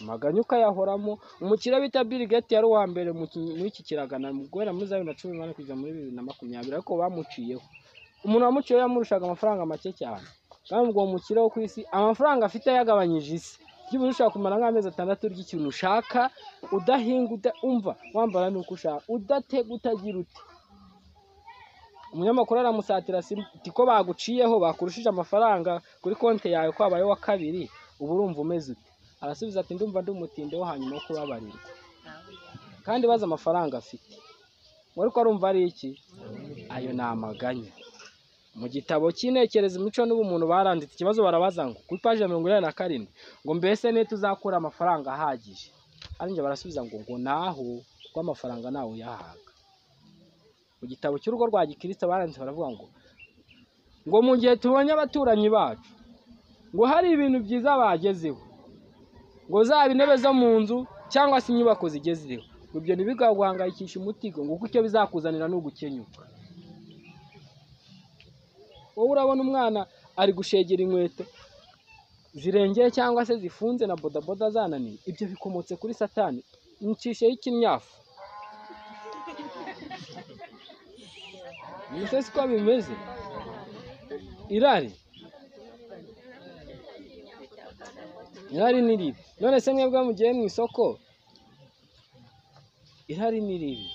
Speaker 2: Amaganya ukayahoramo. Umukire bita Bill Gates yari uwa mbere muri iki kiragana guhera muri 2018 kugeza muri 2020, ariko bamuciyeho. Umuntu wamuciyeho yamurushaga amafaranga make cyane. Kandi ubwo mukire wo ku isi amafaranga afite yagabanyije isi, byibura ushobora kumara nk'amezi 6 urya ikintu ushaka, udahinga, umva wambara nuko ushaka, udatega, utagira ute. Umunyamakuru aramusatira ati ko baguciyeho bakurushije amafaranga kuri konti yawe ko wabaye wa kabiri, ubu urumva umeze ute? Arasubiza ati ndumva ndi umutindi wo hanyuma wo kubabarirwa. Kandi baza amafaranga afite, ariko arumva ari iki? Ayo ni amaganya. Mu gitabo cy'intekerezo imico n'ubumuntu baranditse ikibazo barabaza ngo kuri paji ya 87 ngo mbese ne tuzakura amafaranga ahagije? Aranje barasubiza ngo naho, kuko amafaranga nawe uyahaga. Mu gitabo cy'urugo rwa gikristo baranditse baravuga ngo mu gihe tubonye abaturanyi bacu ngo hari ibintu byiza bagezeho, ngo zaba intebe zo mu nzu cyangwa se inyubako zigezeho, ngo ibyo ntibikaguhangayikisha umutigo, ngo kuko icyo bizakuzanira ni ugukenyuka. Wowe urabona umwana ari gushegera inkweto zirengeye cyangwa se zifunze na bodaboda zananiye, ibyo bikomotse kuri Satani. Ncishe y'ikinyafu. Nise siko bimeze. Irari. Irari ni ribi. None se mwebwe mugiye mu isoko, irari ni ribi.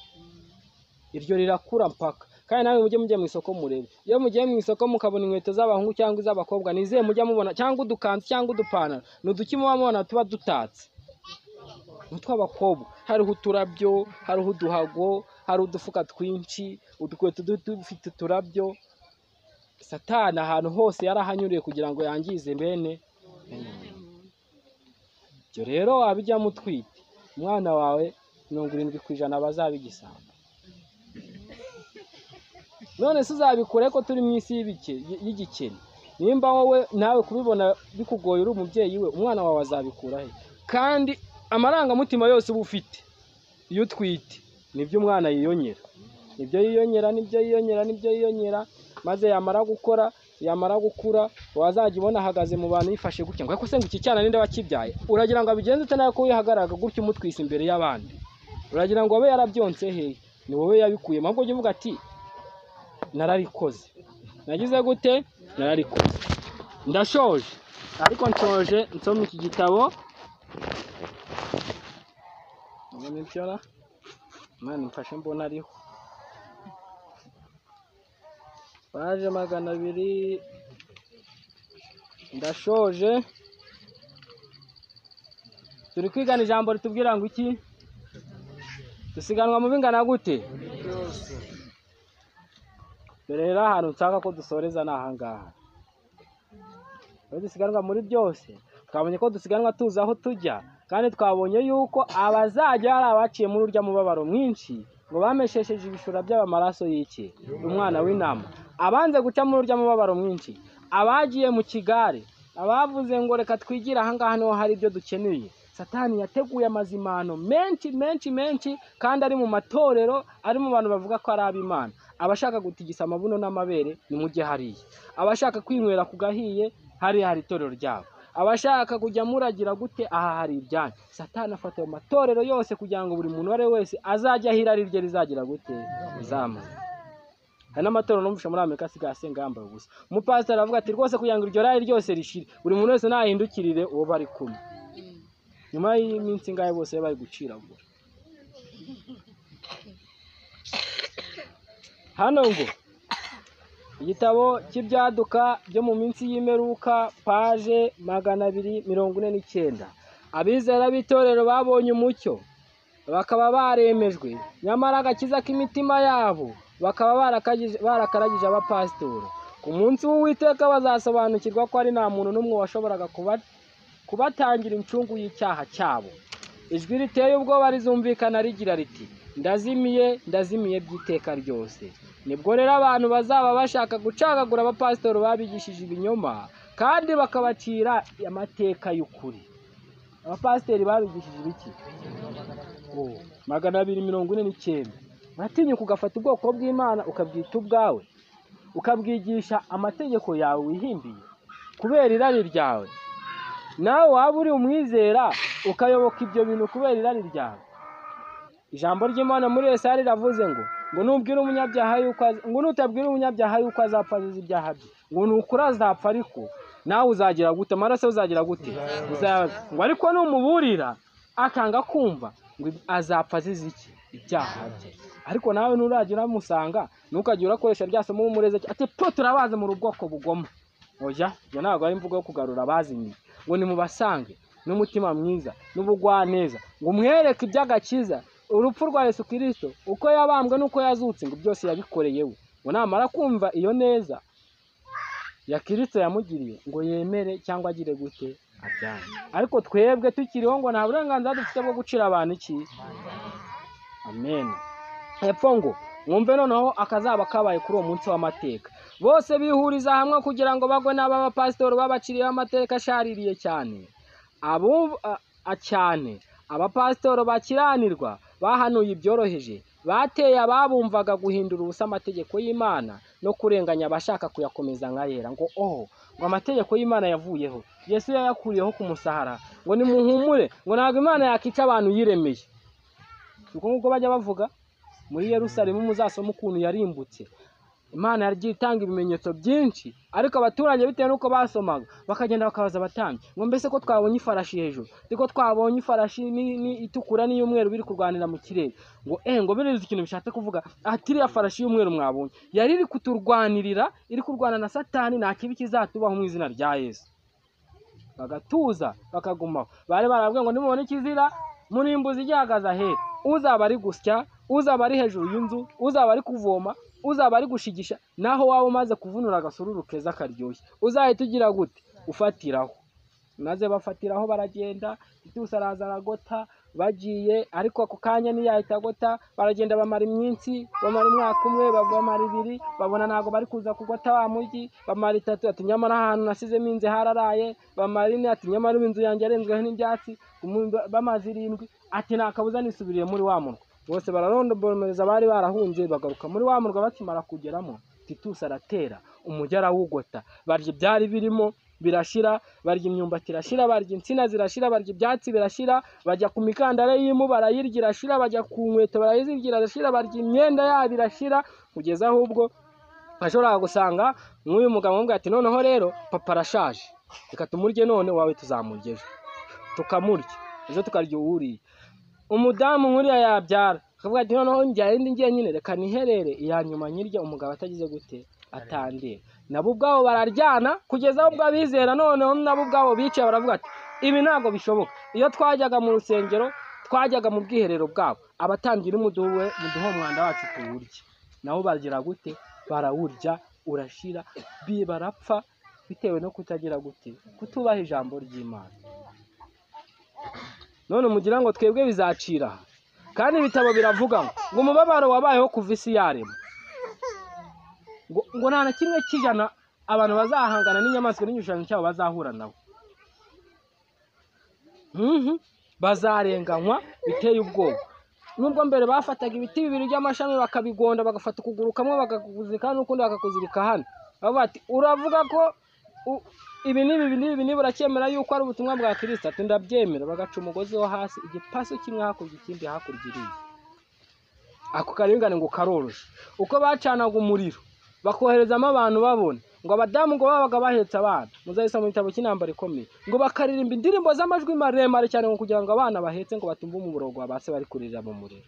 Speaker 2: Iryo rirakura mpaka. Kandi nawe mujye mu isoko murebe. Iyo mugiye mu isoko mukabona inkweto z'abahungu cyangwa iz'abakobwa, nizeye mujya mubona cyangwa udukanzu cyangwa udupantaro, nuduki muba mubona tuba dutatse. Utw'abakobwa hariho uturabyo, hariho uduhago, hari udufuka twinshi, udukweto dufite uturabyo. Satani ahantu hose yarahanyuriye kugira ngo yangize bene. Ibyo rero wabijyamo utwite, umwana wawe 70% bazabigisamba. None se uzabikore ko turi mu isi y'igikene? Nimba wowe nawe kubibona bikugoye uri umubyeyi we, umwana wawe azabikura he? Kandi amarangamutima yose uba ufite iyo utwite nibyo umwana yiyongera, nibyo yiyongera, nibyo yiyongera, nibyo yiyongera, maze yamara gukora, yamara gukura, wazajya ubona ahagaze mu bantu yifashe gutya ngo ariko se ngo iki cyana ninde wakibyaye? Uragira ngo abigenze ute nawe ko wihagararaga gutya umutwise imbere y'abandi? Uragira ngo abe yarabyonse he? Ni wowe yabikuyemo. Ahubwo ujye uvuga ati nararikoze, nagize gute? Nararikoze. Ndashoje, ariko nshoje nsoma iki gitabo. Imana imfashe mbona ariho paje 200. Ndashoje. Turi kwigana ijambo ritubwira ngo iki? Dusiganwa mu bingana gute? Dore rero ahantu nshaka ko dusoreza ni ahangaha. Aho dusiganwa muri byose, twabonye ko dusiganwa tuzi aho tujya, kandi twabonye yuko abazajya ari abaciye muri urya mubabaro mwinshi, ngo bameshesheje ibishura by'amaraso y'iki? Umwana w'intama. Abanze guca muri urya mubabaro mwinshi, abagiye mu kigare, abavuze ngo reka twigire ahangaha niho hari ibyo dukeneye. Satani yateguye amazimano menshi menshi menshi, kandi ari mu matorero, ari mu bantu bavuga ko ari ab'Imana. Abashaka gutigisa amabuno n'amabere nimujye hariya, abashaka kwinywera ku gahiye hariya hari itorero ryabo, abashaka kujya muragira gute aha hari ibyanyu. Satani afata ayo matorero yose kugira ngo buri muntu uwo ari we wese azajya aho irari rye rizagira gute? Rizamara. Hari n'amatorero numvise muri Amerika asigaye asenga yambaye ubusa. Umupasiteri aravuga ati rwose kugira ngo iryo rari ryose rishire, buri muntu wese nahindukirire uwo bari kumwe. Nyuma y'iminsi ingahe bose bari guciragura. Hano ngo igitabo cy'ibyaduka byo mu minsi y'imperuka paje 249. Abizera b'itorero babonye umucyo bakaba baremejwe, nyamara agakiza k'imitima yabo bakaba barakaragije abapasitori. Ku munsi w'Uwiteka bazasobanukirwa ko ari nta muntu n'umwe washoboraga kubatangira incungu y'icyaha cyabo. Ijwi riteye ubwoba rizumvikana rigira riti ndazimiye, ndazimiye by'iteka ryose. Nibwo rero abantu bazaba bashaka gucagagura abapasitori babigishije ibinyoma kandi bakabacira amateka y'ukuri. Abapasitori babigishije ibiki? 249. Uratinyuka ugafata ubwoko bw'Imana ukabwita ubwawe, ukabwigisha amategeko yawe wihimbiye kubera irari ryawe. Nawe waba uri umwizera ukayoboka ibyo bintu kubera irari ryawe. Ijambo ry'Imana muri Yesaya riravuze ngo nubwira umunyabyaha yuko ngo nutabwira umunyabyaha yuko azapfa azize ibyaha bye, ngo nukuri azapfa, ariko Nawe uzagira gute? Amaraso uzagira gute? Ngo ariko numuburira akanga kumva, ngo azapfa azize iki? Ibyaha bye. Ariko nawe nuragira uramusanga, ntukajye urakoresha rya somo umureze ati po turabazi mu rubwoko bugoma. Oya, ibyo ntabwo ari imvugo yo kugarura abazimiye. Ngo nimubasange n'umutima mwiza n'ubugwaneza, ngo umwereke iby'agakiza, urupfu rwa Yesu Kristo, uko yabambwe n'uko yazutse, ngo byose yabikoreye we. Ngo namara kumva iyo neza ya Kristo yamugiriye, ngo yemere cyangwa agire gute? Abyange. Ariko twebwe tukiriho ngo nta burenganzira dufite bwo gucira abantu iki? Amen. Hepfo ngo mwumve noneho akazaba kabaye kuri uwo munsi w'amateka. Bose bihuriza hamwe kugira ngo bagwe n'aba bapasitori babaciriyeho amateka ashaririye cyane. Cyane abapasitori bakiranirwa bahanuye ibyoroheje, bateye ababumvaga guhindura ubusa amategeko y'Imana no kurenganya abashaka kuyakomeza nka yera. Ngo oho, ngo amategeko y'Imana yavuyeho, Yesu yayakuriyeho ku musahara, ngo nimuhumure, ngo ntabwo Imana yakica abantu yiremeye. Uko nguko bajya bavuga muri Yerusalemu, muzasoma ukuntu yarimbutse. Imana yagiye itanga ibimenyetso byinshi, ariko abaturage bitewe n'uko basomaga bakagenda bakabaza abatambyi ngo mbese ko twabonye ifarashi hejuru, ko twabonye ifarashi ni itukura n'iy'umweru biri kurwanira mu kirere, ngo ngo birizi ikintu bishatse kuvuga, ati iriya farashi y'umweru mwabonye yari iri kuturwanirira, iri kurwana na Satani, nta kibi kizatubaho mu izina rya Yesu. Bagatuza bakagumaho. Bari barabwiye ngo nimubone ikizira murimbuzi igihagaze ahera, uzaba ari gusya, uzaba ari hejuru y'inzu, uzaba ari kuvoma, uzaba ari gushigisha, naho waba umaze kuvunura agasururu keza karyoshye, uzahita ugira gute? Ufatiraho. Maze bafatiraho baragenda, Titus araza aragota, bagiye, ariko ako kanya ntiyahita agota, baragenda bamara iminsi, bamara umwaka umwe, bamara ibiri, babona ntabwo bari kuza kugota wa mujyi, bamara itatu, ati nyamara ahantu nasizemo inzu hararaye, bamara ine, ati nyamara inzu yanjye yarenzweho n'ibyatsi, bamaze irindwi, ati nta kabuza nisubiriye muri wa murwa. Bose bararondobomereza bari barahunze bagaruka muri wa murwa. Bakimara kugeramo, Titus aratera umujyi arawugota, barya ibyari birimo birashira, barya imyumbati irashira, barya insina zirashira, barya ibyatsi birashira, bajya ku mikandara y'impu barayirya irashira, bajya ku nkweto barayizirya irashira, barya imyenda yabo irashira, kugeza ahubwo bashobora gusanga nk'uyu mugabo ngo ati noneho rero papa arashaje, reka tumurye none wawe tuzamurya ejo, tukamurya ejo tukarya uwuriye. Umudamu nkuriya yabyara akavuga ati noneho njya indi ngiye nyine, reka niherere iya nyuma nyirya, umugabo atagize gute? Atandira. Nabo ubwabo bararyana kugeza ubwo abizera noneho nabo ubwabo bicaye baravuga ati ibi ntabwo bishoboka. Iyo twajyaga mu rusengero, twajyaga mu bwiherero bwabo, abatambyi nimuduhe muduhe umwanda wacu tuwurye. Nabo bagira gute? Barawurya urashira, barapfa bitewe no kutagira gute? Kutubaha ijambo ry'Imana. None mugira ngo twebwe bizacira. Kandi ibitabo biravuga ngo umubabaro wabayeho kuva isi yaremwa, ngo nta na kimwe cy'ijana abantu bazahangana n'inyamaswa n'igishushanyo cyabo bazahura nabo. Bazarenganywa biteye ubwoba. Nubwo mbere bafataga ibiti bibiri by'amashami bakabigonda, bagafata ukuguru kamwe bakakuzirika n'ukundi bakakuzirika hano, bavuga ati uravuga ko ibi n'ibi n'ibi niba uracyemera yuko ari ubutumwa bwa Kristo, ati ndabyemera. Bagaca umugozi wo hasi, igipaso kimwe hakurya ikindi hakurya iriya. Ako karengane ngo karoroshye. Uko bacanaga umuriro bakoherezamo abantu babona, ngo abadamu ngo babaga bahetse abana, muzahise mu gitabo cy'intambara ikomeye, ngo bakaririmba indirimbo z'amajwi maremare cyane ngo kugira ngo abana bahetse ngo batumve umuborogo wa base bari kurira mu muriro.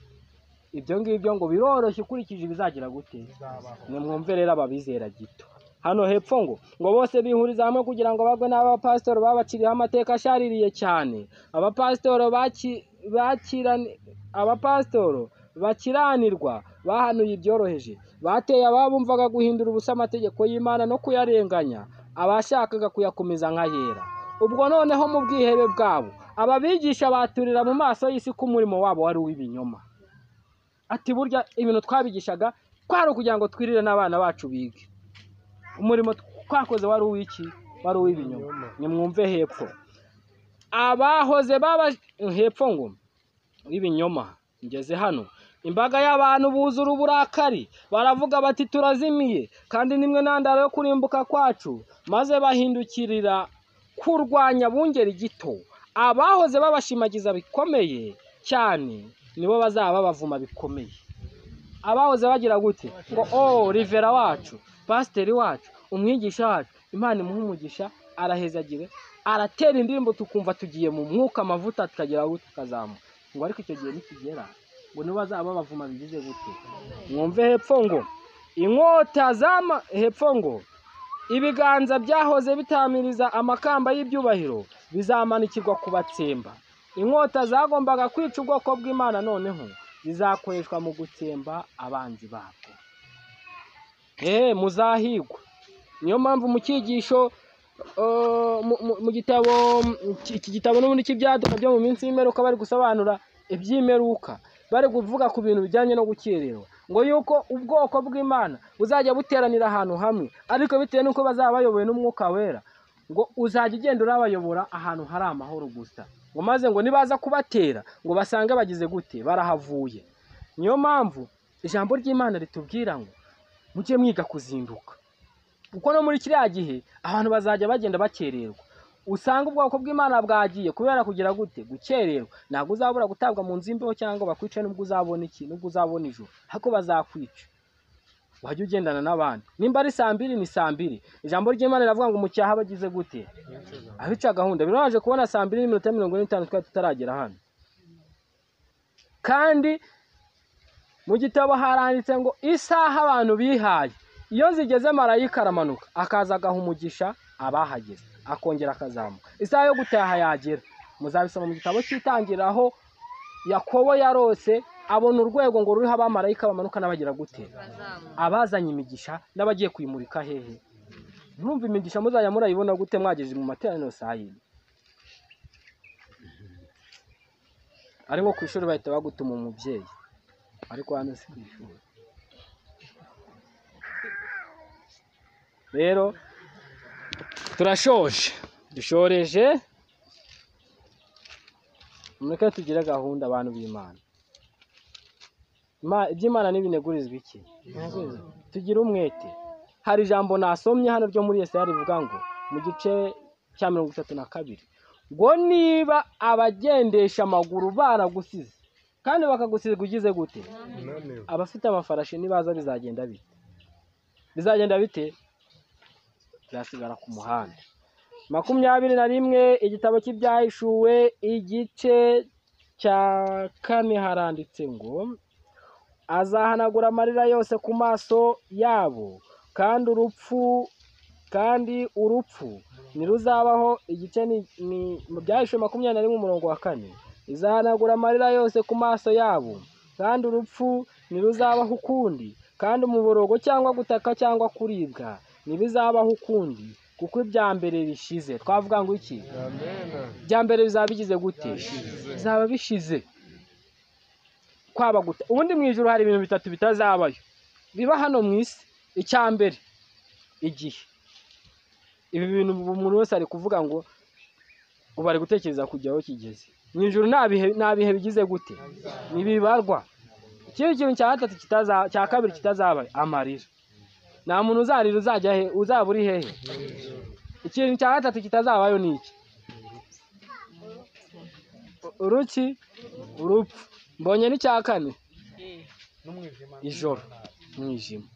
Speaker 2: Ibyo ngibyo ngo biroroshye ukurikije ibizagira gute? Nimwumve rero ababizera gito. Hano hepfo ngo bose bihuriza hamwe kugira ngo bagwe n'abapasitori babaciriyeho amateka ashaririye cyane. Abapasitori bakiranirwa bahanuye ibyoroheje, bateye ababumvaga guhindura ubusa amategeko y'Imana no kuyarenganya, abashakaga kuyakomeza nk'ayera. Ubwo noneho mu bwihebe bwabo ababigisha baturira mu maso y'isi ko umurimo wabo wari uw'ibinyoma. Ati burya ibintu twabigishaga kwari ukugira ngo twirire n'abana bacu bige, umurimo twakoze wari uw'iki? Wari uw'ibinyoma. Nimwumve hepfo abahoze baba hepfo ngo w'ibinyoma. Ngeze hano imbaga y'abantu buzura uburakari, baravuga bati turazimiye, kandi nimwe ntandaro yo kurimbuka kwacu. Maze bahindukirira kurwanya bungeri gito. Abahoze babashimagiza bikomeye cyane nibo bazaba babavuma bikomeye. Abahoze bagira gute? Ngo oh rivera wacu, pasiteri wacu, umwigisha wacu, Imana imuhe umugisha, arahezagire, aratera indirimbo tukumva tugiye mu mwuka, amavuta tukagera aho tukazamuka. Ngo ariko icyo gihe nikigera ngo nibo bazaba babavuma bigize gute? Mwumve hepfo ngo inkota zama, hepfo ngo ibiganza byahoze bitamiriza amakamba y'ibyubahiro bizamanikirwa kubatsemba. Inkota zagombaga kwica ubwoko bw'Imana noneho zizakoreshwa mu gutsemba abanzi babwo. Muzahigwa. Niyo mpamvu mu cyigisho mu gitabo iki gitabo n'ubundi cy'ibyaduka byo mu minsi y'imperuka bari gusobanura iby'imperuka, bari kuvuga ku bintu bijyanye no gukererwa, ngo yuko ubwoko bw'Imana buzajya buteranira ahantu hamwe, ariko bitewe n'uko bazaba bayobowe n'Umwuka Wera, ngo uzajya ugenda urabayobora ahantu hari amahoro gusa, ngo maze ngo nibaza kubatera ngo basange bagize gute, barahavuye. Niyo mpamvu ijambo ry'Imana ritubwira ngo mujye mwiga kuzinduka, kuko no muri kiriya gihe abantu bazajya bagenda bakererwa, usanga ubwoko bw'Imana bwagiye kubera kugira gute, gukererwa. Ntabwo uzabura gutabwa mu nzu y'imbeho cyangwa bakwice, nubwo uzabona iki, nubwo uzabona ijuru, ariko bazakwica. Wajya ugendana n'abandi, nimba ari saa mbiri ni saa mbiri. Ijambo ry'Imana riravuga ngo mu cyaha bagize gute, abica gahunda. Birabaje kubona saa 2:45 twari tutaragera hano, kandi mu gitabo haranditse ngo isaha abantu bihaye iyo zigeze marayika aramanuka akaza agaha umugisha abahageze, akongera akazamuka. Isaha yo gutaha yagera, muzabisoma mu gitabo cy'itangiriro Yakobo yarose abona urwego ngo ruriho abamarayika bamanuka n'abagira gute, abazanye imigisha n'abagiye kuyimurika hehe. Murumva imigisha muzajya murayibona gute mwageze mu materaniro saa yine? Ari nko ku ishuri bahita bagutuma umubyeyi, ariko hano si ku ishuri. Rero turashoje, dushoreje. Mureke tugire gahunda abantu b'Imana. Iby'Imana n'ibinegurizwa iki? Tugire umwete. Hari ijambo nasomye hano ryo muri Yesaya rivuga ngo mu gice cya 32 ngo niba abagendesha amaguru baragusize kandi bakagusiga ugize gute, abafite amafarashi nibaza bizagenda bite? Bizagenda bite? Byasigara ku muhanda. 21 igitabo cy'ibyahishuwe igice cya 4 haranditse ngo azahanagura amarira yose ku maso yabo, kandi urupfu ntiruzabaho. Igice ni mu byahishuwe 21 umurongo wa 4, izahanagura amarira yose ku maso yabo, kandi urupfu ntiruzabaho ukundi, kandi umuborogo cyangwa gutaka cyangwa kuribwa ntibizabaho ukundi, kuko ibya mbere bishize. Twavuga ngo iki? Ibya mbere bizaba bigize gute? Bizaba bishize. Kwaba gute? Ubundi mu ijuru hari ibintu bitatu bitazabayo biba hano mu isi. Icya mbere, igihe. Ibi bintu umuntu wese ari kuvuga ngo ubu ari gutekereza kujya aho kigeze. Mu ijuru nta bihe bigize gute, ntibibarwa. Ikindi kintu cya gatatu cya kabiri kitazabayo, amarira. Nta muntu uzarira uzajya he, uzaba uri hehe? Ikintu cya gatatu kitazabayo ni iki? Uruki, urupfu. Mbonye n'icya kane, ijoro, umwijima.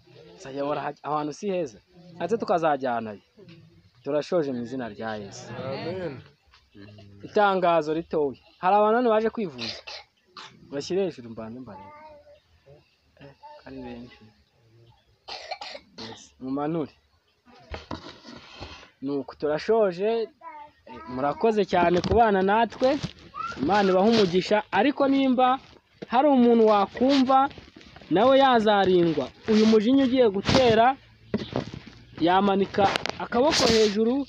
Speaker 2: Ahantu si heza, ndetse tukazajyanayo. Turashoje mu izina rya Yesu.
Speaker 3: Amen.
Speaker 2: Itangazo ritoya, hari abantu hano baje kwivuza, bashyire hejuru mbanze mbarebe. Ari benshi. Mumanure. Nuko turashoje, murakoze cyane kubana natwe, Imana ibahe umugisha. Ariko nimba hari umuntu wakumva nawe yazarindwa uyu mujinya ugiye gutera, yamanika akaboko hejuru,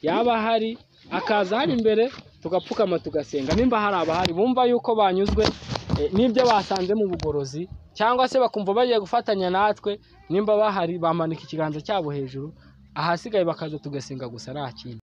Speaker 2: yaba hari akaza hari imbere tugapfukama tugasenga. Nimba hari abahari bumva yuko banyuzwe n'ibyo basanze mu bugorozi, cyangwa se bakumva bagiye gufatanya natwe, nimba bahari bamanika ikiganza cyabo hejuru, ahasigaye bakaza tugasenga gusa nta kindi.